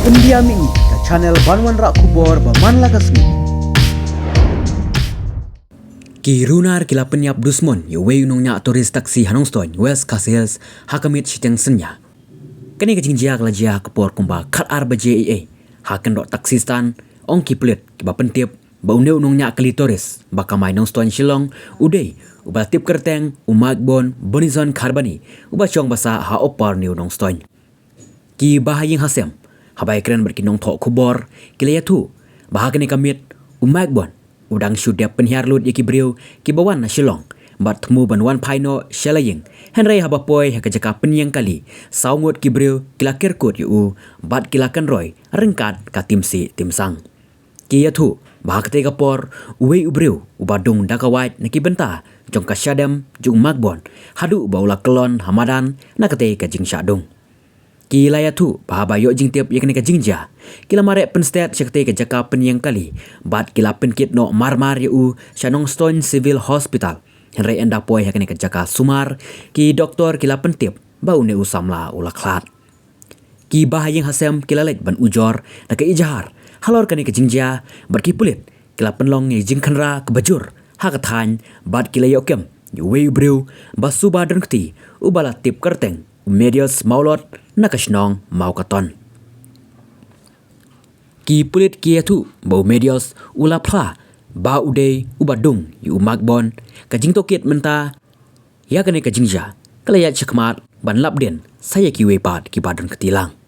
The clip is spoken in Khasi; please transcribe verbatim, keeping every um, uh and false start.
India Mini, ka channel ban wanrah khubor ba man la ka sngi. Ki runar ki la pynïap dusmon ïa uwei u nongñiah tourist taxi ha Nongstoiñ, West Khasi Hills, ha ka miet shiteng synñia. Kane ka jingjia ka la jia ha ka por kumba khatar baje eiei ha kynroh taxi stand, ong ki pulit kiba pyntip ba une u nongñiah kali tourist ba kamai Nongstoiñ Shillong u dei uba la tip kyrteng u Mike Bond Bonison Kharbani, uba shong ba sah ha Upper New Nongstoiñ. Ki bahaïing hasem, haba ïakren bad ki nongthoh khubor, ki la ïathuh ba ha kane ka miet u Mike Bond u dang shu dep pynhiar lut ïa ki briew kiba wan na Shillong bad thmu ban wan phai noh sha la ïing, hynrei haba poi ha ka jaka pynïeng kali, saw ngut ki briew ki la kerkut ïa u bad ki la kynroi ryngkat ka timsih timsang. Ki ïathuh ba ha katei ka por uwei u briew uba dung da ka wait na ki bynta jong ka shadem jong u Mike Bond, haduh ba u la kyllon ha madan na katei ka jingshah dung. Ki la ïathuh ba haba ïoh jingtip ïa kane ka jingjia, ki la mareh pynstet sha katei ka jaka pynïeng kali bad ki la pynkit noh marmar ïa u sha Nongstoiñ Civil Hospital. Hynrei ynda poi ha kane ka jaka sumar, ki doktor ki la pyntip ba une u samla u la khlad. Ki bahaïing hasem ki la leit ban ujor da ka ijahar halor kane ka jingjia, bad ki pulit ki la pynlong ïa jingkhynra kaba jur ha ka thaiñ bad ki la ïoh kem ïa uwei u briew ba suba don kti, uba la tip kyrteng u Medios Mawlot na ka shnong Mawkaton. Ki pulit ki ïathuh ba u Medios u la phla ba u dei uba dung ïa u Mike Bond. Ka jingtohkit mynta ïa kane ka jingjia ka la ïaid shakhmat ban lap dien sa ïa kiwei pat kiba don kti lang.